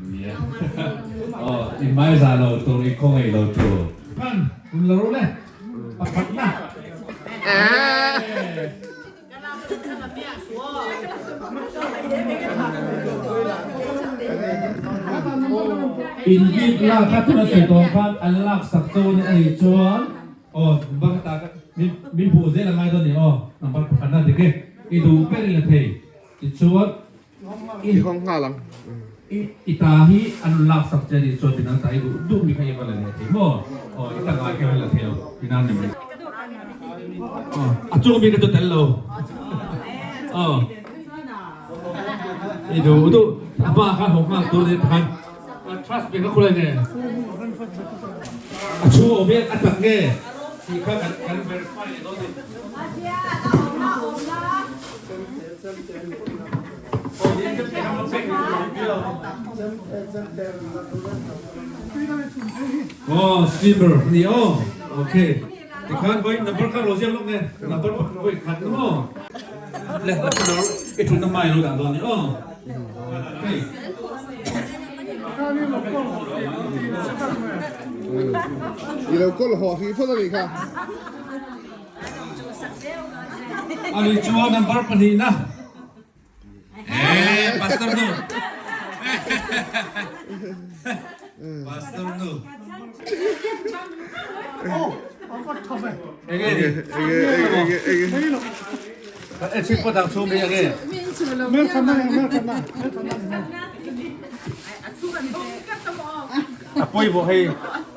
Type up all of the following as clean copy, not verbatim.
Nia. Aw, i hmai zah lo tur, i khawngaih lo tur. Khan, kun la rawh le. Pakhat na. In bik lak kha tuna sawi tawh khan an lak sak cho a nih chuan aw number ka ta min min hmuh zel a ngai dawn a ni aw number pakhat na dik e i duh ber in la thei tichuan i hawng nghal ang i i ta hi an rawn lak sak che a nih chuan midang ta i duh duh mi kha i va la leh thei maw aw i ta ngai kha i va la thei lo tina ni mai aw a chung mi kha chu tel lo aw i duh duh a pa kha hawng nghal tur ni khan trust be kha khulai nge a chhung awm hian a tak nge tih kha kan kan verify leh dawn ni. Aw steamer ni aw okay tikhan voi number kha lo ziak lawk nge number voi khat ni maw le number i thutna hmai lo dah dawn ni aw okay I lo kawl haw hrih phawt a nih kha. Ani chuan number pahnihna. Eh, pastor nu. Pastor nu. Enge ni? Enge enge enge enge. E chip pa dang chhung mi enge. A poi bo hei.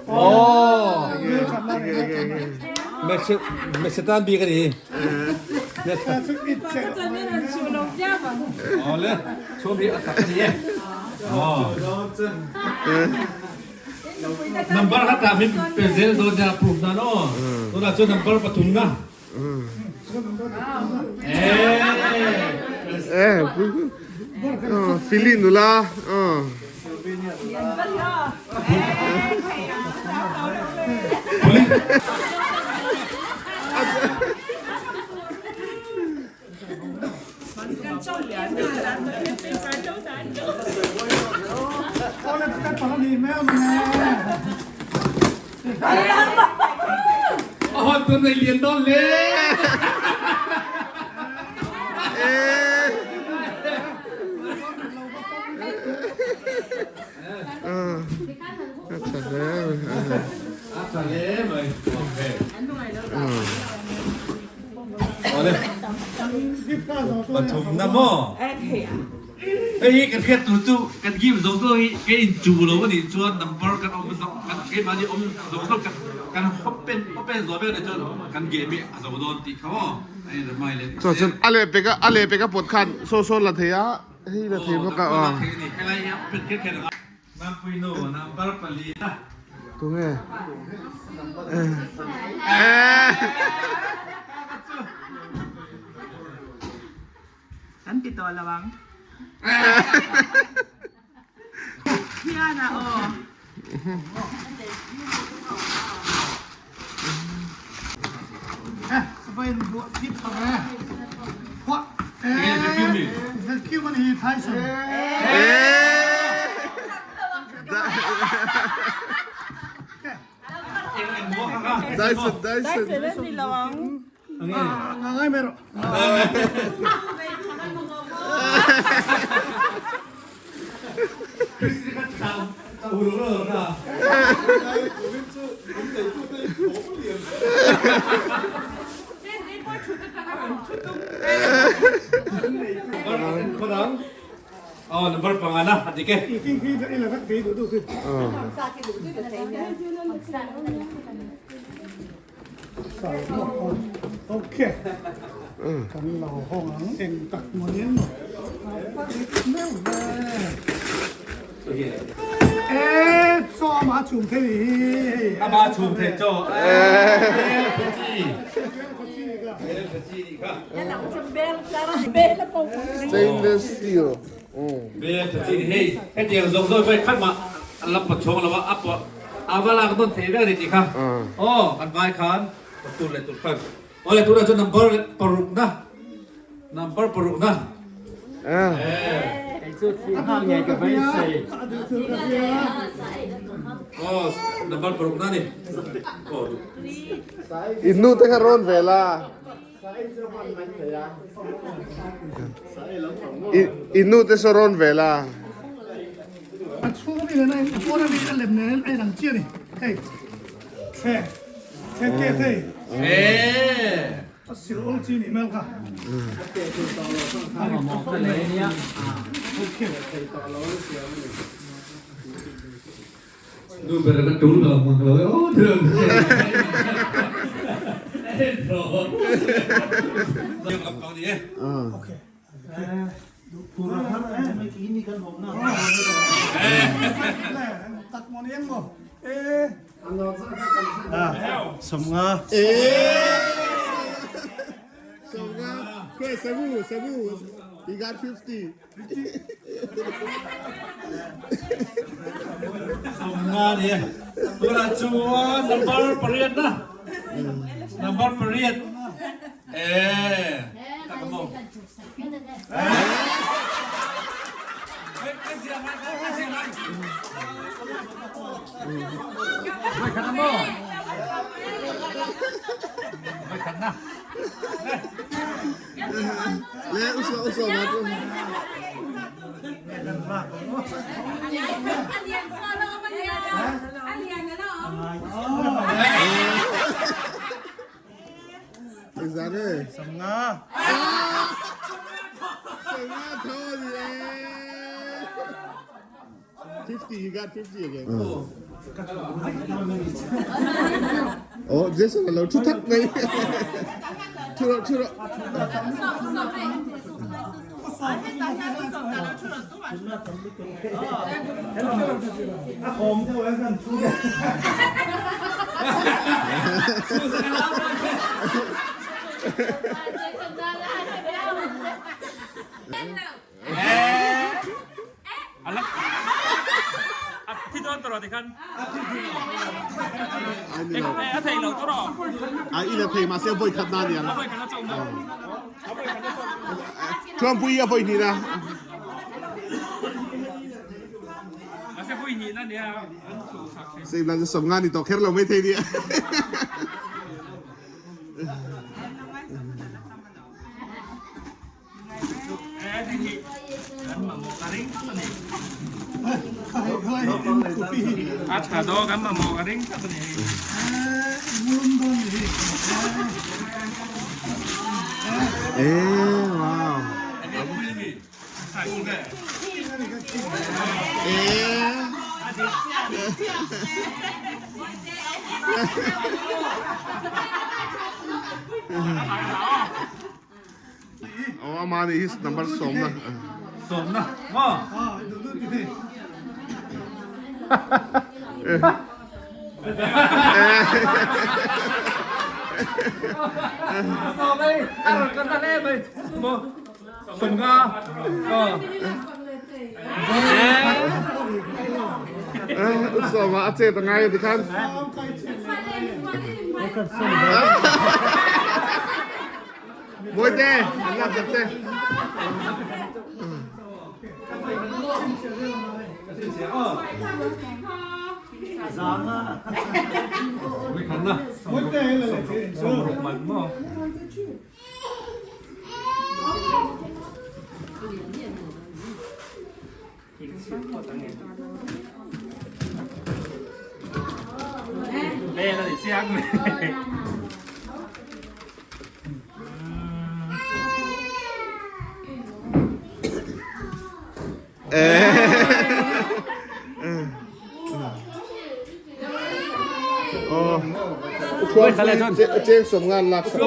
Oh. Enge enge enge. Mexican bi ka ni. Awle, chhum hi a tak a ni e. Oh. Number kha ta min pe zel dawn nia proof nan aw. Tunah chuan number pathum na. Eh. Philly nula. A hon tur nei lian dawn le. A tha hle mai. Okay. Awle. Pathum na maw? Hei hi kan hriat tur chu kan give zawng zawng hi kan in chu lo a nih chuan number kan awm zawng kan keimahni awm zawng zawng kan kan open open zawh vek a nih chuan kan game hi a zo dawn tih kha maw a in remind leh Chuan chuan a leh pek a a leh pek a pawt khan saw saw la thei a hei la thei bawk a aw. Helai hi open kher kher a Mampui nu number pali na. Tunge? Kan ti tawh lo ang. Hian a aw. Dyson Dyson. Dyson ni lo ang. Aw number panga na a dik e. Ama chhum thei chaw. Stainless steel. Bel chi hei hetiang zawng zawng vai khat mah an la pawt chhawng lo a a pawh a va lak nawn thei vek a ni tih kha aw kan vai khan tur leh tur khan aw le tunah chuan number paruk na number paruk na eh. Aw number paruk na ni. Aw. In nu te kha rawn ve la. In nu te saw rawn ve la. A chhung mi nen a in pawn a mi a lem nen a inang chiah a ni hei thleng thleng ke thei a sil awl chi nih hmel kha. Nu ber ka tul lo mang lo e aw thil Okay. Tak mon eng mo e Sawmnga. Sawmnga. Okay, Sabu, Sabu. He got 50. Sawmnga ni e. Tunah chuan number pariat na. Number pariat. Eh. Tak mo. Le usla usla ma tu. Engzah nge? Sawmnga. Sawmnga tho a ni e. 50, he got 50 again. Oh, Jason a lo thu thak mai. Thu rawh, thu rawh. A ina thei ma se voi khat na niang. Thuampui a voi hnih na. Sei lan som nga ni to kher lo mai thei ni. Eh, wow. Eh. Aw ama nih hi number sawmna. Sawmna maw? Sawm ei, a rawn kal ta hle mai. Maw? Sawmnga. Aw. Sawma a chet a ngai a ti khan. Mawite, an lak zat che. Cheng som ngan lak sak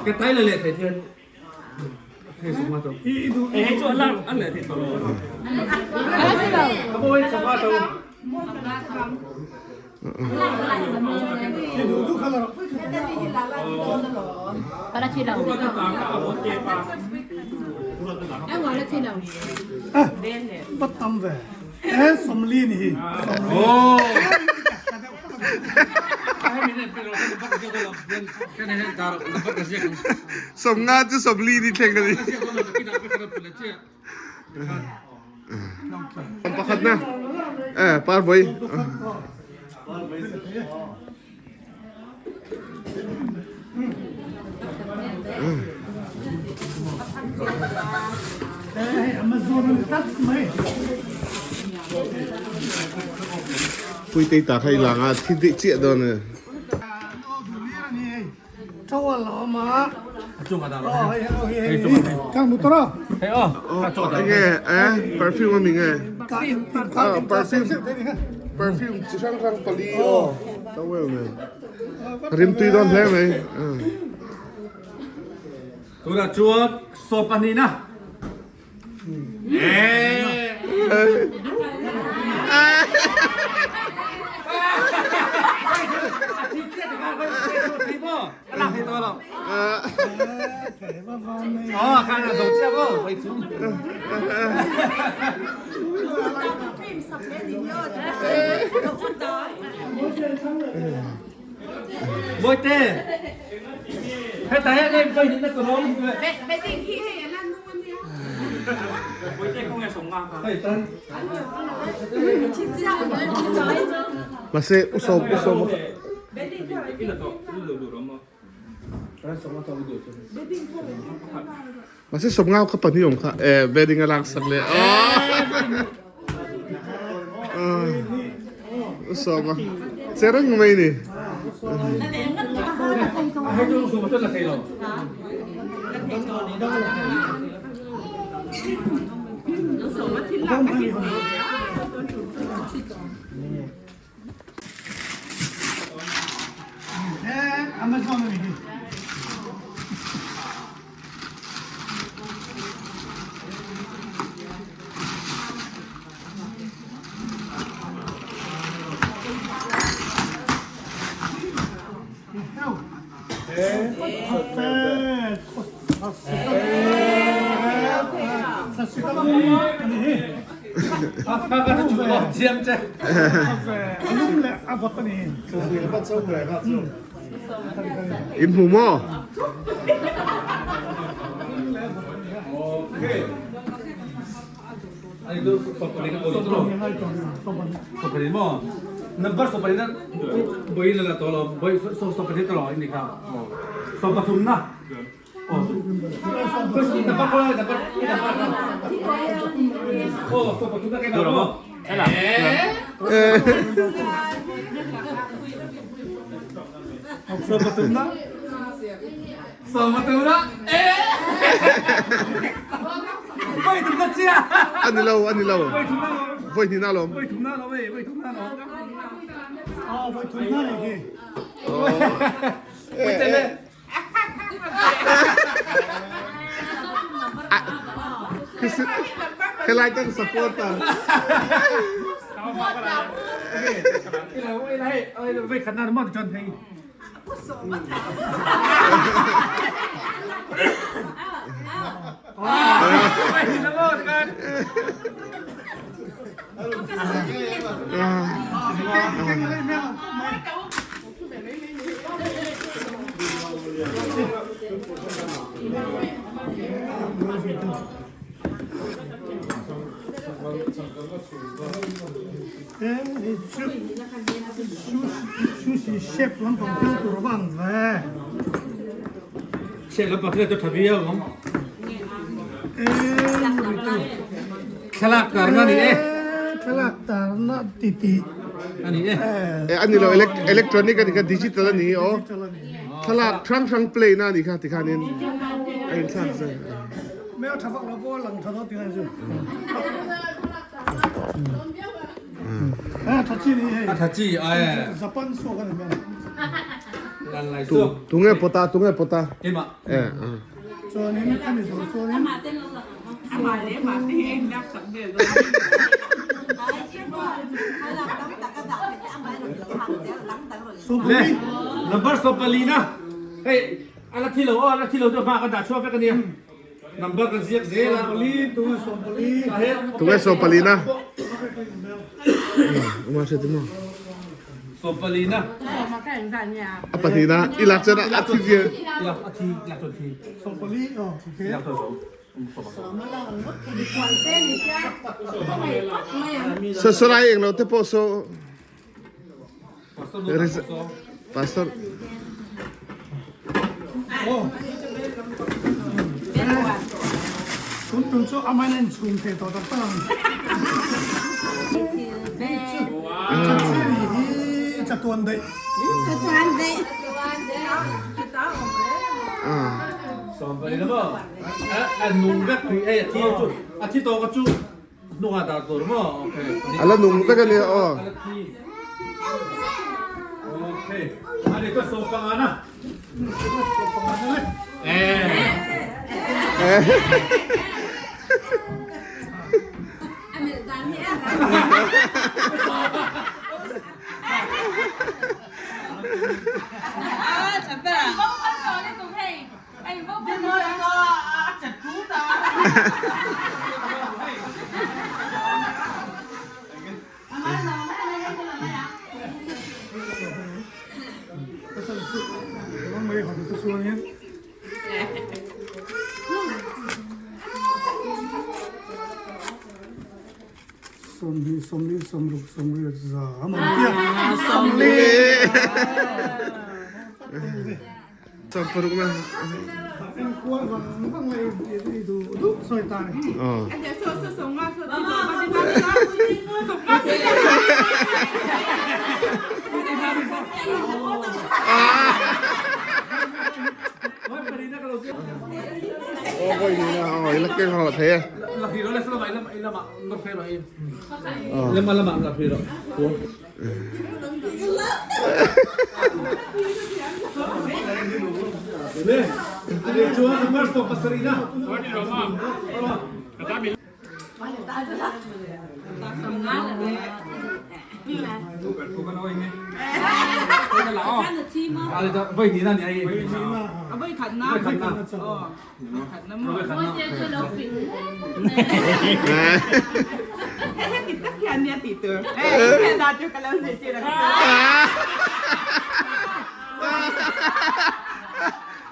Cái tay là lệ thầy thiên. Thầy sung ma tàu. Bat tam ve. E sawmli ni hi. Oh. Sawmnga chu sawmli ni thleng a ni. Pakhat na. Eh, par boy. Puitei ta kha i lang a thi dih chiah dawn a. Enge eh perfume ami nge? Perfume perfume chi hrang hrang pali aw towel nen rim tui dawn hle mai. Tunah chuan sawm pahnihna. Mawite hetah hian hei vawi hnihna tur a awm. Mahse u sawm u sawm a Mahse sawm ngau kha pahnih awm kha eh wedding a lak sak leh aww sawm a che reng mai ni. In hmu maw? A ni lo, a ni lo. Vawi hnih na lawm. Helai kan support a. Thlalak tarna a ni e. Thlalak tarna titi. A ni e. E a ni lo electronic a ni kha digital a ni aw. Thlalak hrang hrang play na a ni kha tikhanin a inthlak zel. Mel tha vak lo pawh a lang tha dawn tih chu. A tha chi ni hei. A tha chi ai. Japan suak a ni mel. Lan lai suak. Tunge pawta tunge pawta. Keimah. E. Chuanin a ni zawh chuanin. Le number 24 na hei a la thi lo aw a la thi lo chu hma kan dah chhuak vek a nia number kan ziak zel a Tunge 24 na uma hre ti maw. Sawmpalina. A pahnihna i lak chuan a thi vial. A thi lak chuan thi. Sawmpali aw okay. Lak chuan zo. So sarai eng lo te pawh so. Pastor. Tun tun chu amah in chhum thei tawh tak tak ang. Hi chatuan daih. Chatuan daih. Sawmpali na maw? A nung vek tui ei a thi chu. A thi tawh ka chu. Hnungah dah tur maw? Okay. A la nung vek a nia aw. A la thi. Okay. A ni ka sawm panga na. Eh. Sawmhnih, sawmli, sawmruk, sawmriat, za a man piak. Sawmli. Sawmparuk na. Enkual vang vang leh i duh duh sawi ta ni. Aw vawi ni na aw i la keng ho thei e.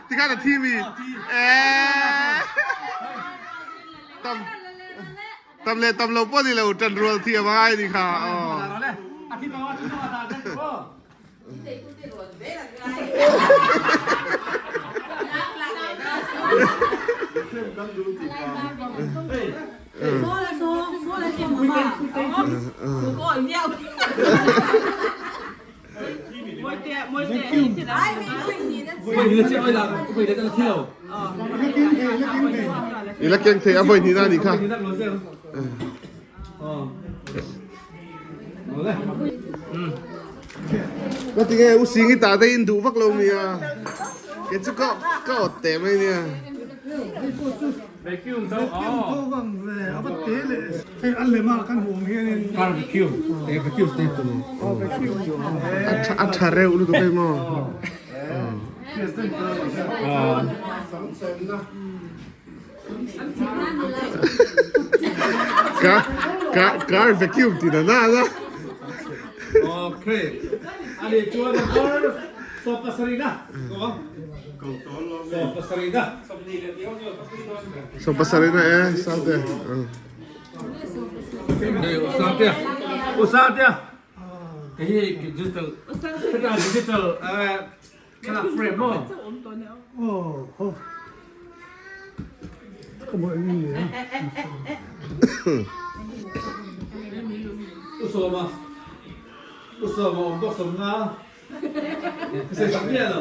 Tikhan a thi mi. Tam tam le tam lo pawh ni lo ṭan rual thiam a ngai ni kha. I la keng thei a voi hnih na nih kha. Ka ti nge u sing i ta te in duh vak lo mi a. Ke chu ka ka ot te mai nia. Vacuum tho vang ve a va te le hei a lem a kan hmuh ang hianin Car vacuum te vacuum te tu. A tha reuh lutuk hei maw. Car vacuum ti na na na. Okay. Ani chuan a car 70 na. 70 na. 70 na e sate. Usate. Usate. Hei digital. Digital thlalak frame maw? Aw ho. Ka mawh eng nge a? U Sawma. U Sawma awm bawk 50. Ka sawi sak miah lo.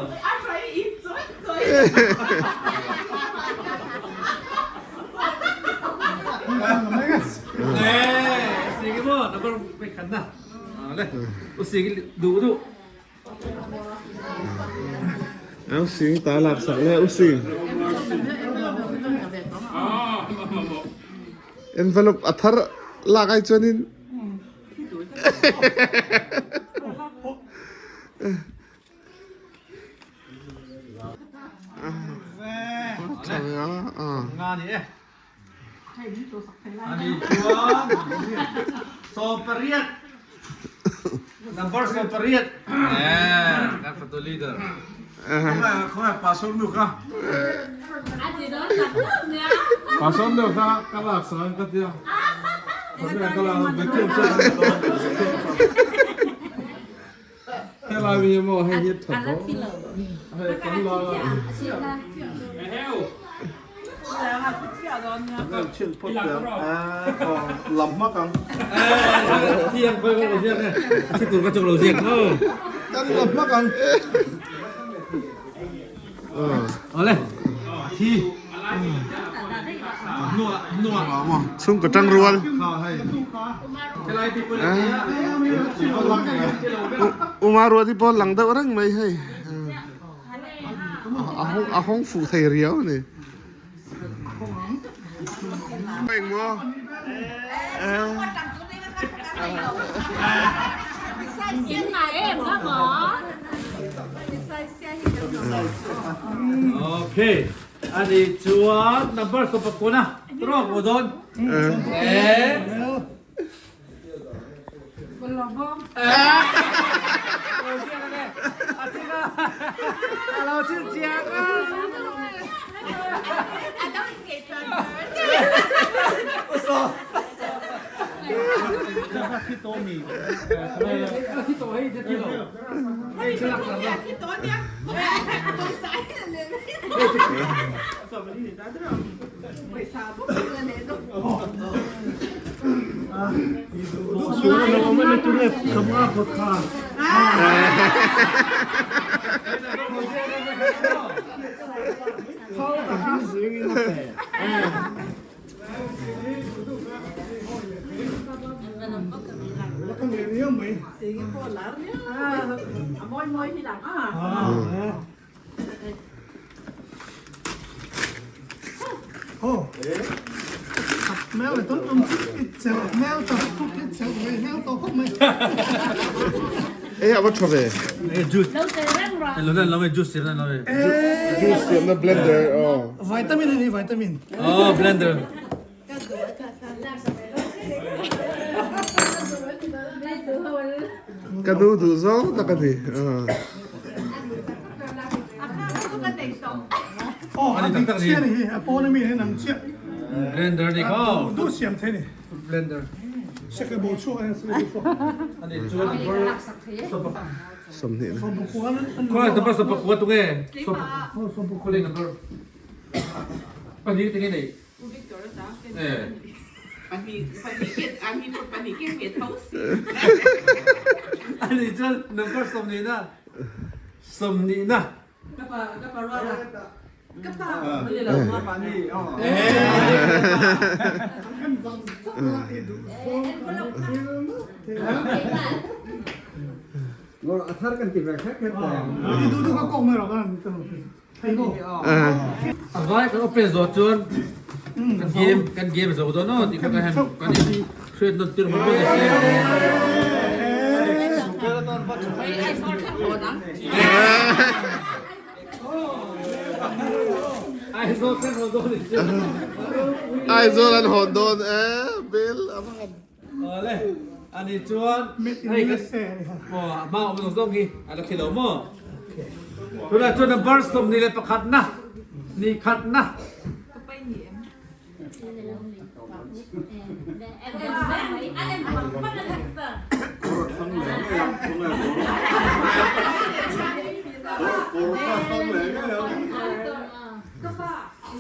Eh, sige mo, number may khan na. Le. U sige duh duh. U sing ta lak sak le u sing. Envelope a thar lak ai chuan in. Nga ni e. Ani chuan 18. Number 18. Eh, kan fatu leader. Khawngaih pastor nu kha. Pastor nu kha ka lak sak ang ka tia. Khawngaih ka lak ang vacuum chuan an dawn. Helai mi maw hei hi tha tho. Hei kan la la. Thiang khoi ka lo ziak e. Thi tur ka chok lo ziak no. Kan la hmak ang. Ole. Thi. Nuah nuah. Chhung ka tang rual. Helai ti pawh la. Uma ruat hi pawh lang deuh reng mai hei. A hawng fuh thei riau a ni. Eng maw? Okay. Ani chuan number 19 a. Rawk mu dawn. Eh. Ei a va tha ve. Juice. Lo nan lo juice siam nan lo. Juice siam na blender aw. Vitamin ani vitamin. Oh blender. Ka nu duh zawng tak a ni. Aw a dik chiah a ni hi a pawn ami hian ang chiah. Blender ni kho. Duh siam thei ni. Blender. Sek bo chhuak a sek bo chhuak. Ani chuan number 20 na. Khawi number 19 tu nge? Khawi number pahnih te nge nei? Ani chuan number 20 na. 20 na. A vai kan open zawh chuan kan game kan game zo dawn aw tih kha kan han kan in hriat nawn tir mawlh mawlh a si. Aizawl kan hawn dawn Aizawl an hawn dawn e Bill a va han. Awle ani chuan hei kan maw a hma awm zawng zawng hi a la khi lo maw tunah chuan number 21 na ni khat na.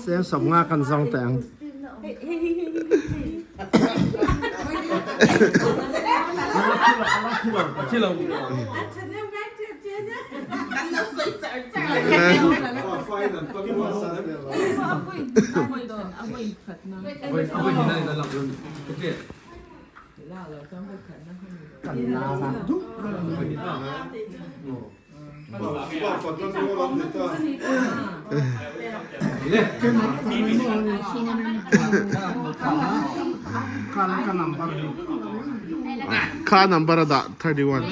Sen 15 kan zawng teh ang. Kha number a dah 31.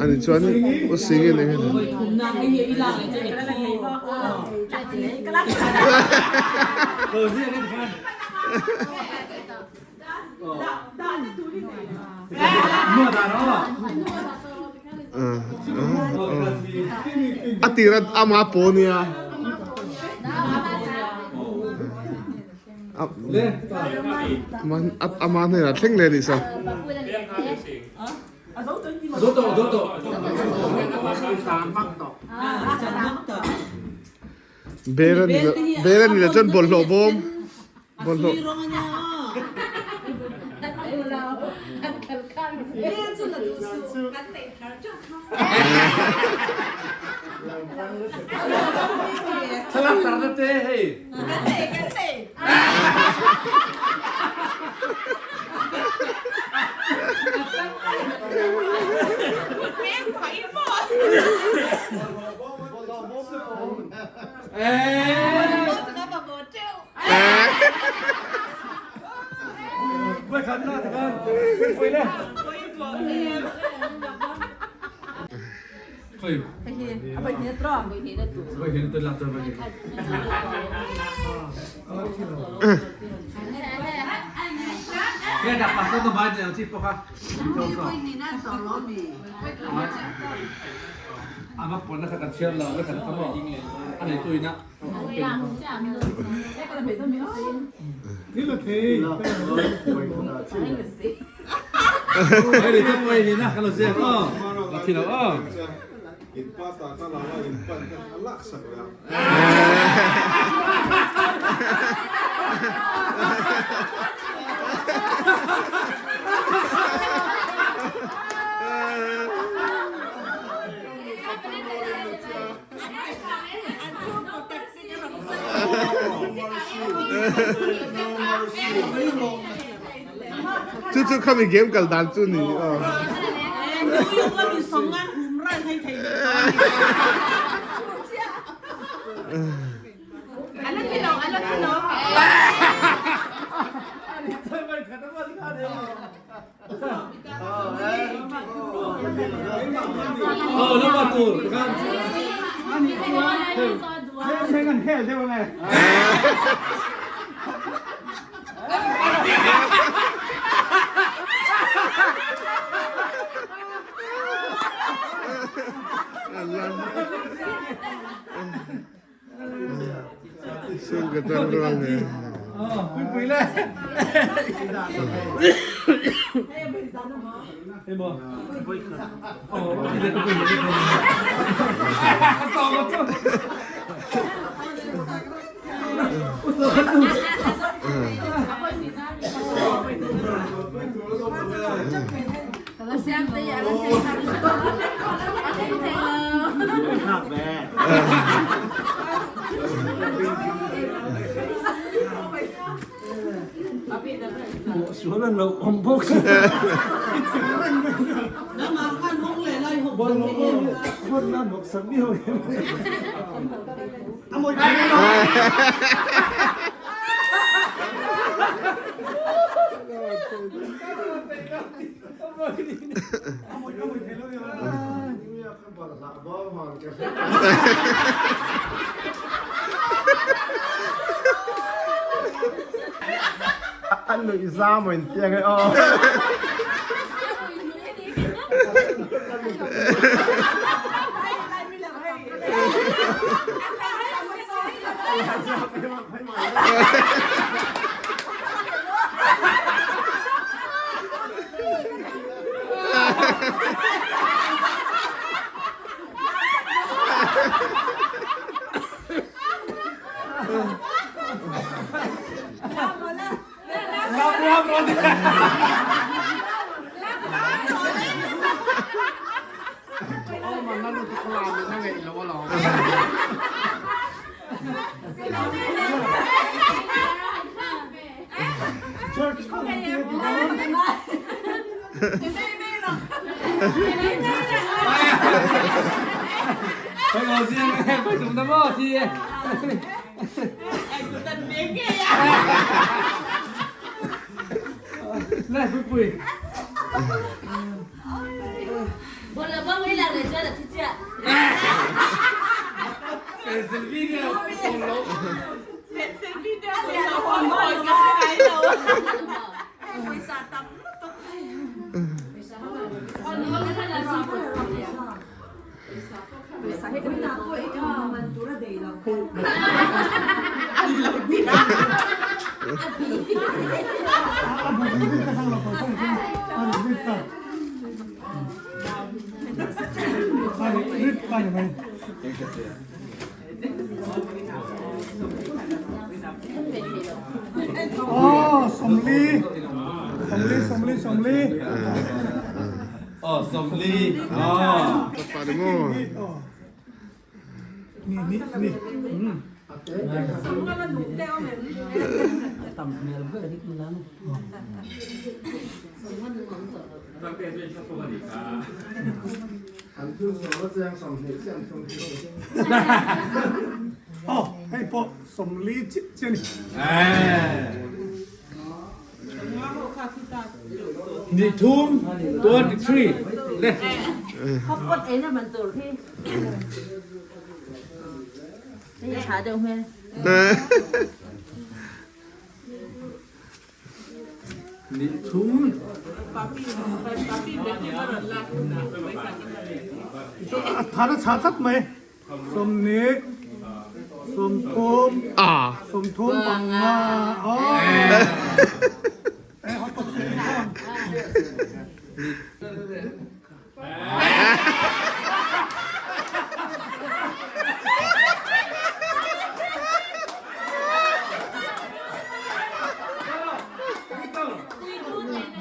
Ani chuan u singin eng nge A tira ama pawh nia. Ama hnenah thleng leh a nih sa. Bel a ni lo bel a ni lo chuan bawlhhlawh bawm bawlhhlawh. Thlalak tar na te hei. Chu chu khami game kal dan chu ni. Sung ka tang ruang e. An nuih za maw in ti ang e aw. lo ziang e voi thum na maw thi e. Le pui pui. Pencil video lo. Pencil video lo. Aw 40 40 40 40 Aw 40 aw. Pa ni maw. Ni ni ni. Aw hei pawh 40 chiah chiah a ni. Ni thum 23 le. Ni thum. A thar a chhah tlat mai. 20 30 30 panga aw.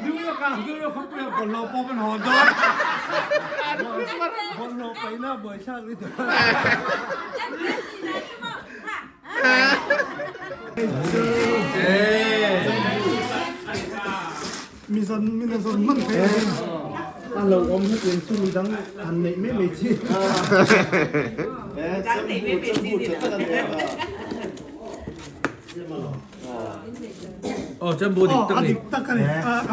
New York ah New York khawpui ah bawlhhlawh pawh kan hawn dawn. Bawlhhlawh paihna buaithlak ni tur. Mi zawn min a zawn hman thei a ni. A lo awm hetiang chu midang han neih mai mai chi. Dang neih mai mai chi ni lo. Aw chambu dik tak A ni. dik tak a ni.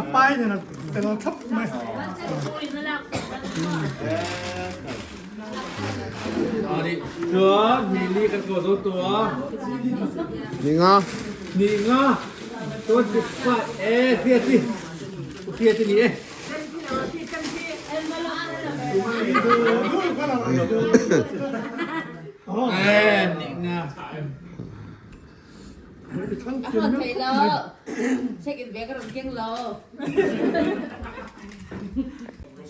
A pai nen a tel thlap mai. Chuan ni li kan ko zo tu a. Ni nga. Ni nga. 25 e thia ti. Thia ti ni e. E ni nga. Thei lo. Check in ve ka ron keng lo.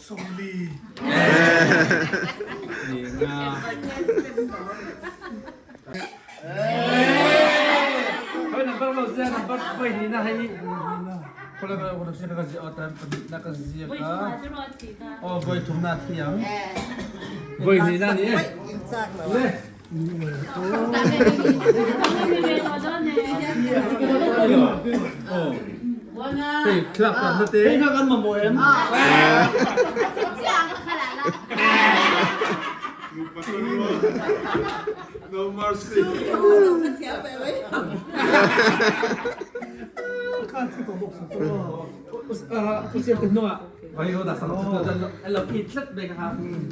40. Ni nga. Hoi number lo zia number voi ni na hei. Khola ka ko sia ka zia tan na ka zia ka. Oh voi thum na thiam. Voi ni na ni e. Le. Hei thlak tam na te. Hei kha kan mamawh em? No mercy.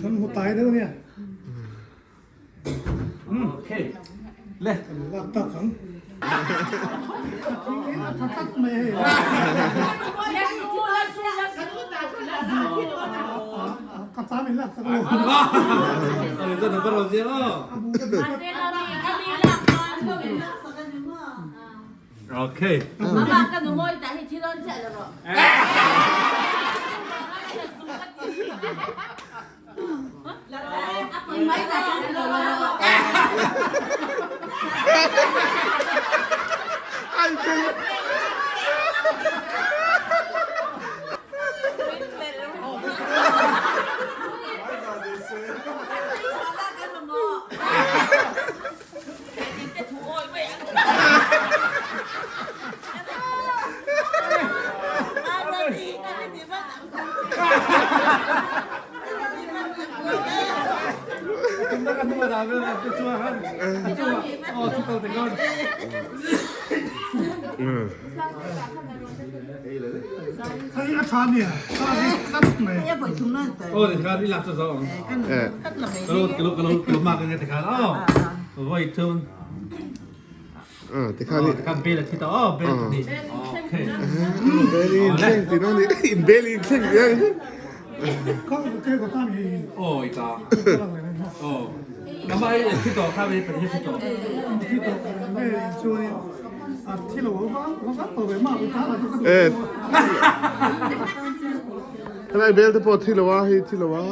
Kan hmu tai deuh nia. Okay. Le. Lak tak ang. A tha tak mai hei. Ka cha min lak sak lo. Okay. Mama ka nu mawi ta hi thi dawn chiah lo rawh. Hei a tha nia ka ri tlat mai. Aw ti khan i lak chu zo ang. Ka lo ka lo ka lo ka lo mak ange ti khan aw. Voi thun. Ti khan i. Ti khan bel a thi ta aw bel pahnih. Okay. Bel in thleng ti no ni. In bel in thleng ti ang. Ka ke ka tan hi. Aw i ta. Aw. Nama i thi to kha ve pahnih thi to. Thi to. Chuan a thi lo va va to ve ma ta la. Eh. Helai bel te pawh thi lo a hei thi lo a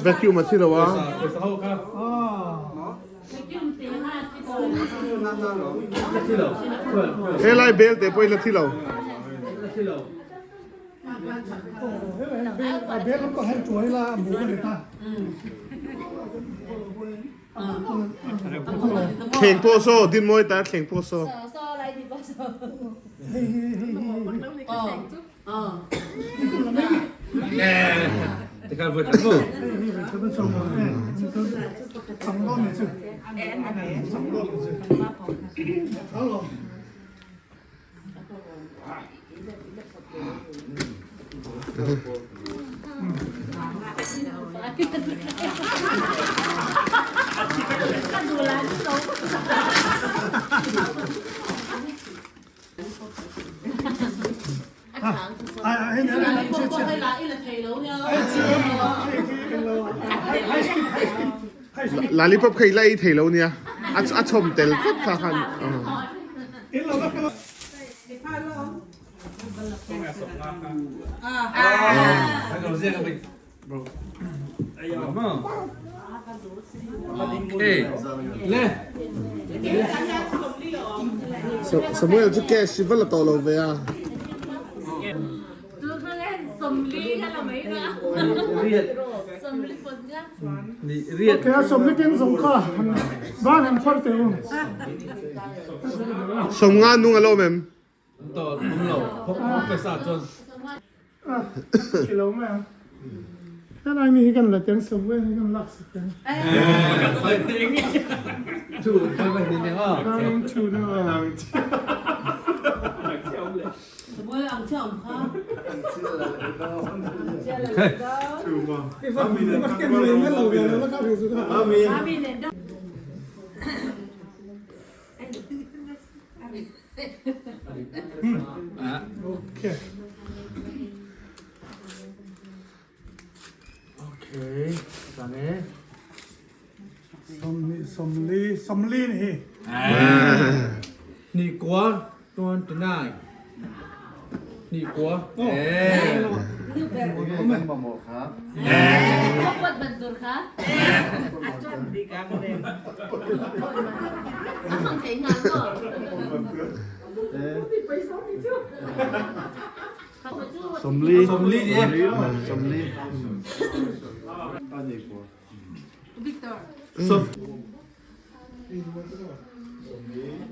vacuum a thi lo a. Helai bel te pawh in a thi lo. Thleng pawh saw Dinmawi ta thleng pawh saw. Lollipop kha i la ei thei lo nia a chhawm tel tlat kha khan. Samuel chu cash hi va la tawh lo ve a. Sawmnga nung a lo awm em?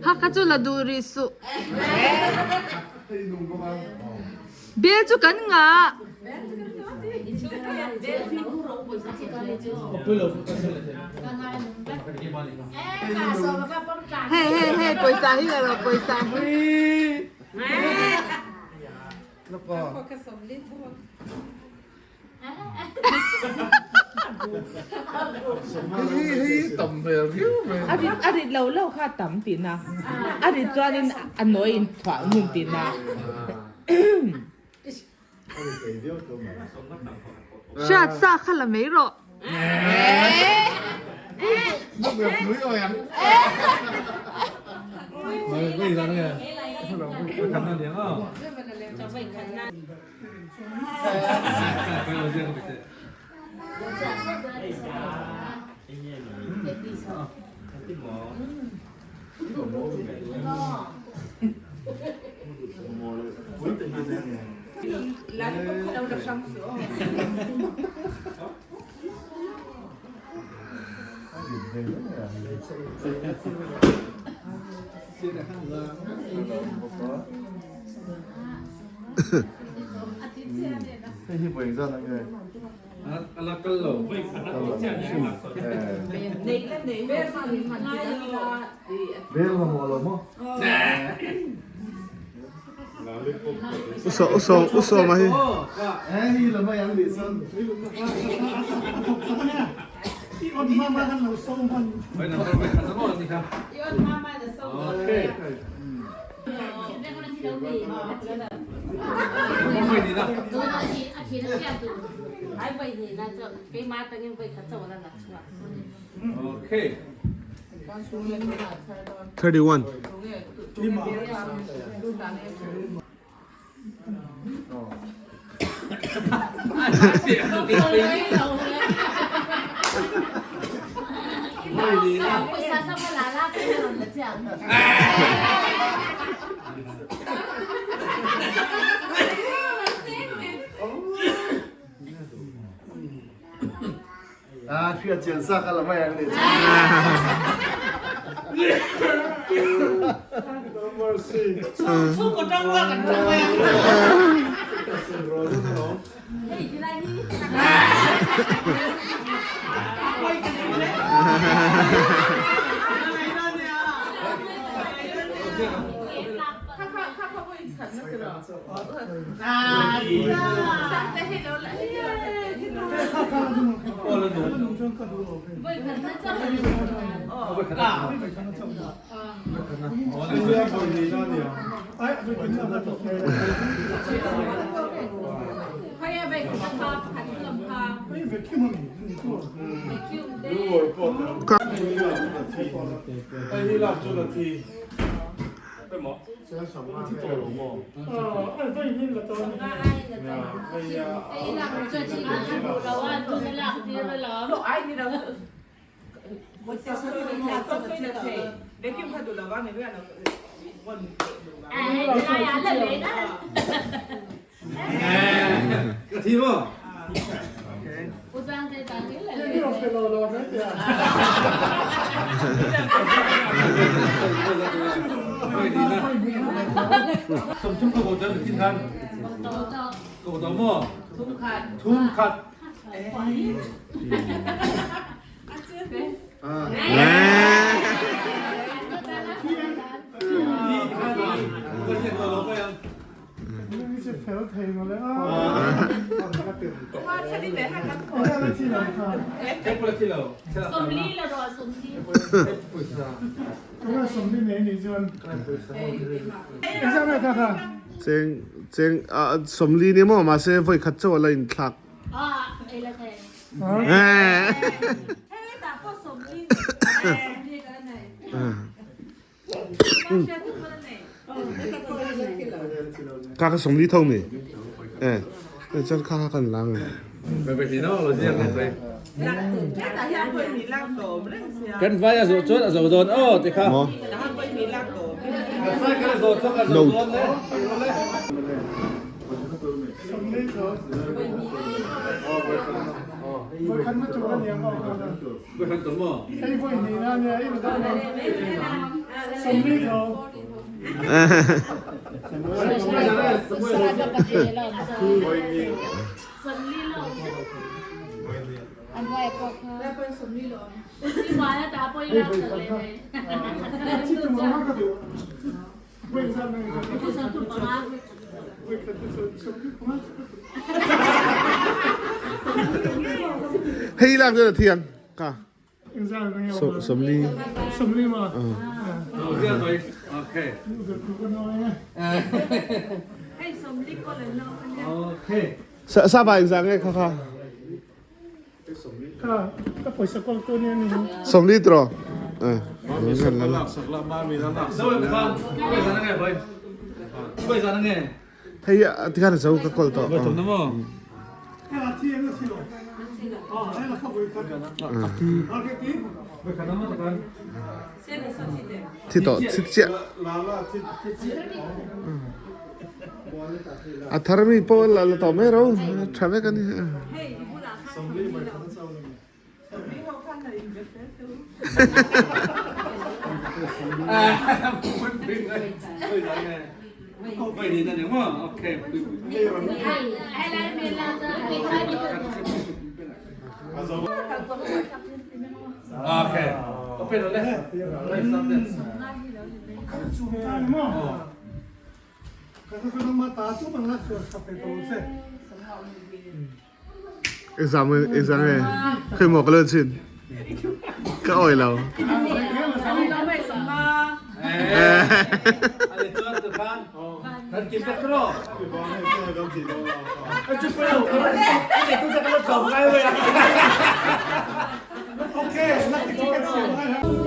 Hakha chu la duh rih suh. Bel chu kan ngah. Hei hei hei pawisa hi la rawh pawisa hi. A rit lo lo kha a tam tihna, a rit chuanin a nawi in thuah ngun tihna. Hriat sa kha la mai rawh. A la kal lo. Bel mamawh lo maw? Usawm usawm a hi. 31. Cheng cheng ah 40 ni maw mahse vawi khat chauh a la inthlak. Kha kha 40 tho mi. Eh chuan kha kha kan la ang e. Kan vai a zawh chuan a zo dawn aw ti kha. Maw. Kan vai kan a zawh chuan a zo dawn le. Hei lak chu a thiang ka. 40. Sa ba engzah nge kha kha? 40 tiraw? Hei tikhan a zo ka kawl tawh. Thi tawh thi chiah. A thar mi pawh la la tawh mai ro tha vek a ni. Okay. Open le. Exam exam e khoi maw ka lo chin ka oi lo. Okay,